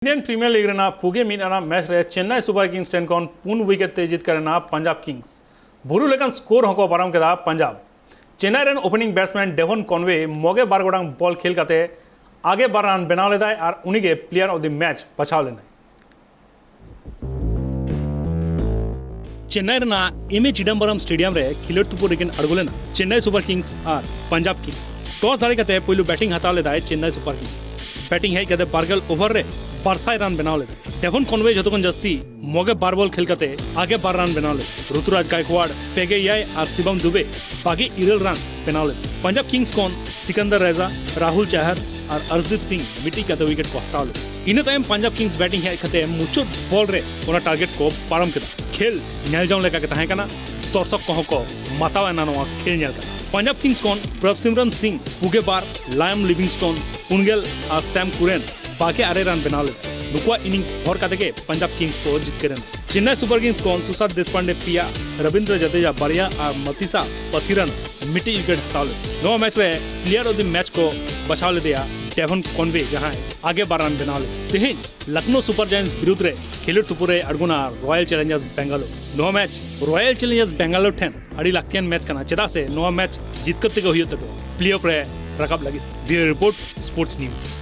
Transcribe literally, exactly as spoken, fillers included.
Indian Premier League ᱨᱮᱱᱟᱜ ᱯᱩᱜᱮ ᱢᱤᱫ ᱟᱱᱟᱜ ᱢᱮᱪ ᱨᱮ ᱪᱮᱱᱱᱟᱭ ᱥᱩᱯᱟᱨ ᱠᱤᱝᱥ ᱴᱷᱮᱱ ᱠᱷᱚᱱ ᱯᱩᱱ ᱣᱤᱠᱮᱴ ᱛᱮ ᱡᱤᱛᱠᱟᱹᱨ ᱮᱱᱟ ᱯᱟᱧᱡᱟᱵᱽ ᱠᱤᱝᱥ᱾ ᱵᱩᱨᱩ ᱞᱮᱠᱟᱱ ᱥᱠᱳᱨ ᱦᱚᱸᱠᱚ ᱯᱟᱨᱚᱢ ᱠᱮᱫᱟ ᱯᱟᱧᱡᱟᱵᱽ᱾ ᱪᱮᱱᱱᱟᱭ ᱨᱮᱱ ᱳᱯᱮᱱᱤᱝ ᱵᱮᱴᱥᱢᱮᱱ ᱰᱮᱵᱷᱚᱱ ᱠᱚᱱᱣᱮ ᱢᱚᱜᱮ ᱵᱟᱨ ᱜᱚᱴᱟᱝ ᱵᱚᱞ ᱠᱷᱮᱞ ᱠᱟᱛᱮ ᱟᱜᱮ ᱵᱟᱨ ᱨᱟᱱ ᱵᱮᱱᱟᱣ ᱞᱮᱫᱟᱭ ᱟᱨ ᱩᱱᱤᱜᱮ ᱯᱞᱮᱭᱟᱨ ᱚᱯᱷ ᱫᱤ ᱢᱮᱪ ᱵᱟᱪᱷᱟᱣ ᱞᱮᱱᱟᱭ᱾ ᱪᱮᱱᱱᱟᱭ ᱨᱮᱱᱟᱜ ᱮᱢ ᱮ ᱪᱤᱫᱟᱢᱵᱟᱨᱟᱢ ᱥᱴᱮᱰᱤᱭᱟᱢ ᱨᱮ ᱠᱷᱮᱞᱳᱰ ᱛᱩᱯᱩᱫ ᱨᱮᱠᱤᱱ ᱟᱬᱜᱚ ᱞᱮᱱᱟ ᱪᱮᱱᱱᱟᱭ ᱥᱩᱯᱟᱨ ᱠᱤᱝᱥ ᱟᱨ ᱯᱟᱧᱡᱟᱵᱽ ᱠᱤᱝᱥ᱾ ᱴᱚᱥ ᱫᱟᱲᱮ ᱠᱟᱛᱮ ᱯᱳᱭᱞᱳ ᱵᱮᱴᱤᱝ ᱦᱟᱛᱟᱣ ᱞᱮᱫᱟᱭ ᱪᱮᱱᱱᱟᱭ ᱥᱩᱯᱟᱨ ᱠᱤᱝᱥ᱾ ᱵᱮᱴᱤᱝ ᱦᱮᱡ ᱠᱟᱛᱮ ᱵᱟᱨᱜᱮᱞ ᱳᱵᱷᱟᱨ ᱨᱮ ᱵᱟᱨᱥᱟᱭ ᱨᱟᱱ ᱵᱮᱱᱟᱣ ᱞᱮᱫᱟ᱾ ᱰᱮᱵᱷᱚᱱ ᱠᱚᱱᱣᱮ ᱡᱷᱚᱛᱚ ᱠᱷᱚᱱ ᱡᱟᱹᱥᱛᱤ ᱢᱚᱜᱮ ᱵᱟᱨ ᱵᱚᱞ ᱠᱷᱮᱞ ᱠᱟᱛᱮ ᱟᱜᱮ ᱵᱟᱨ ᱨᱟᱱ ᱵᱮᱱᱟᱣ ᱞᱮᱫᱟ᱾ ᱨᱩᱛᱩᱨᱟᱡᱽ ᱜᱟᱭᱠᱣᱟᱲ ᱯᱮᱜᱮ ᱮᱭᱟᱭ ᱟᱨ ᱥᱤᱵᱟᱢ ᱫᱩᱵᱮ ᱵᱟᱜᱮ ᱤᱨᱟᱹᱞ ᱨᱟᱱ ᱵᱮᱱᱟᱣ ᱞᱮᱫᱟ᱾ ᱯᱟᱧᱡᱟᱵᱽ ᱠᱤᱝᱥ ᱠᱷᱚᱱ ᱥᱤᱠᱟᱱᱫᱟᱨ ᱨᱮᱡᱟ, ᱨᱟᱦᱩᱞ ᱪᱟᱦᱟᱨ ᱟᱨ ᱟᱨᱥᱫᱤᱯ ᱥᱤᱝ ᱢᱤᱫᱴᱤᱡ ᱠᱟᱛᱮ ᱣᱤᱠᱮᱴ ᱠᱚ ᱦᱟᱛᱟᱣ ᱞᱮᱫᱟ᱾ ᱤᱱᱟᱹ ᱛᱟᱭᱚᱢ ᱯᱟᱧᱡᱟᱵᱽ ᱠᱤᱝᱥ ᱵᱮᱴᱤᱝ ᱦᱮᱡ ᱠᱟᱛᱮ ᱢᱩᱪᱟᱹᱫ ᱵᱚᱞ ᱨᱮ ᱚᱱᱟ ᱴᱟᱨᱜᱮᱴ ᱠᱚ ᱯᱟᱨᱚᱢ ᱠᱮᱫᱟ᱾ ᱠᱷᱮᱞ ᱧᱮᱞ ᱡᱚᱝ ᱞᱮᱠᱟ ᱜᱮ ᱛᱟᱦᱮᱸ ᱠᱟᱱᱟ᱾ ᱫᱚᱨᱥᱚᱠ ᱠᱚᱦᱚᱸ ᱠᱚ ᱢᱟᱛᱟᱣ ᱮᱱᱟ ᱱᱚᱣᱟ ᱠᱷᱮᱞ ᱧᱮᱞ ᱠᱟᱛᱮ᱾ ᱯᱟᱧᱡᱟᱵᱽ ᱠᱤᱝᱥ ᱠᱷᱚᱱ ᱯᱨᱚᱵᱷᱥᱤᱢᱨᱚᱱ ᱥᱤᱝ ᱯᱩᱜᱮ ᱵᱟᱨ, ᱞᱟᱭᱚᱢ ᱞᱤᱵᱷᱤᱝᱥᱴᱚᱱ ᱯᱩᱱᱜᱮᱞ ᱟᱨ ᱥᱮᱢ ᱠᱩᱨᱮᱱ ᱵᱟᱜᱮ ᱟᱨᱮ ᱨᱟᱱ ᱵᱮᱱᱟᱣ ᱞᱮᱫᱟ᱾ ᱱᱩᱠᱩᱣᱟᱜ ᱤᱱᱤᱝᱥ ᱵᱷᱚᱨ ᱠᱟᱛᱮ ᱜᱮ ᱯᱟᱧᱡᱟᱵᱽ ᱠᱤᱝᱥ ᱠᱚ ᱡᱤᱛᱠᱟᱹᱨ ᱮᱱᱟ᱾ ᱪᱮᱱᱱᱟᱭ ᱥᱩᱯᱟᱨ ᱠᱤᱝᱥ ᱠᱷᱚᱱ ᱛᱩᱥᱟᱨ ᱫᱮᱥᱯᱟᱱᱰᱮ ᱯᱮᱭᱟ, ᱨᱚᱵᱤᱱᱫᱨᱚ ᱡᱟᱫᱮᱡᱟ ᱵᱟᱨᱭᱟ ᱟᱨ ᱢᱟᱛᱤᱥᱟ ᱯᱟᱛᱷᱤᱨᱟᱱ ᱢᱤᱫᱴᱤᱡ ᱣᱤᱠᱮᱴ ᱦᱟᱛᱟᱣ ᱞᱮᱫᱟ᱾ ᱱᱚᱣᱟ ᱢᱮᱪ ᱨᱮ ᱯᱞᱮᱭᱟᱨ ᱚᱯᱷ ᱫᱤ ᱢᱮᱪ ᱠᱚ ᱵᱟᱪᱷᱟᱣ ᱞᱮᱫᱮᱭᱟ ᱰᱮᱵᱷᱚᱱ ᱠᱚᱱᱣᱮ, ᱡᱟᱦᱟᱸᱭ ᱟᱜᱮ ᱵᱟᱨ ᱨᱟᱱ ᱵᱮᱱᱟᱣ ᱞᱮᱫᱟ᱾ ᱛᱮᱦᱮᱧ ᱞᱚᱠᱱᱳ ᱥᱩᱯᱟᱨ ᱡᱟᱭᱮᱱᱴᱥ ᱵᱤᱨᱩᱫᱷ ᱨᱮ ᱠᱷᱮᱞᱳᱰ ᱛᱩᱯᱩ ᱨᱮ ᱟᱬᱜᱚᱱᱟ ᱨᱚᱭᱟᱞ ᱪᱮᱞᱮᱧᱡᱟᱨᱥ ᱵᱮᱝᱜᱟᱞᱳᱨ᱾ ᱱᱚᱣᱟ ᱢᱮᱪ ᱨᱚᱭᱟᱞ ᱪᱮᱞᱮᱧᱡᱟᱨᱥ ᱵᱮᱝᱜᱟᱞᱳᱨ ᱴᱷᱮᱱ ᱟᱹᱰᱤ ᱞᱟᱹᱠᱛᱤᱭᱟᱱ ᱢᱮᱪ ᱠᱟᱱᱟ, ᱪᱮᱫᱟᱜ ᱥᱮ ᱱᱚᱣᱟ ᱢᱮᱪ ᱡᱤᱛᱠᱟᱹᱨ ᱛᱮᱜᱮ ᱦᱩᱭᱩᱜ ᱛᱟᱠᱚᱣᱟ ᱯᱞᱮ ᱚᱯᱷ ᱨᱮ ᱨᱟᱠᱟᱵ ᱞᱟᱹᱜᱤᱫ᱾ ᱵᱤᱭᱩᱨᱳ ᱨᱤᱯᱳᱨᱴ, ᱥᱯᱳᱨᱴᱥ ᱱᱤᱭᱩᱡᱽ᱾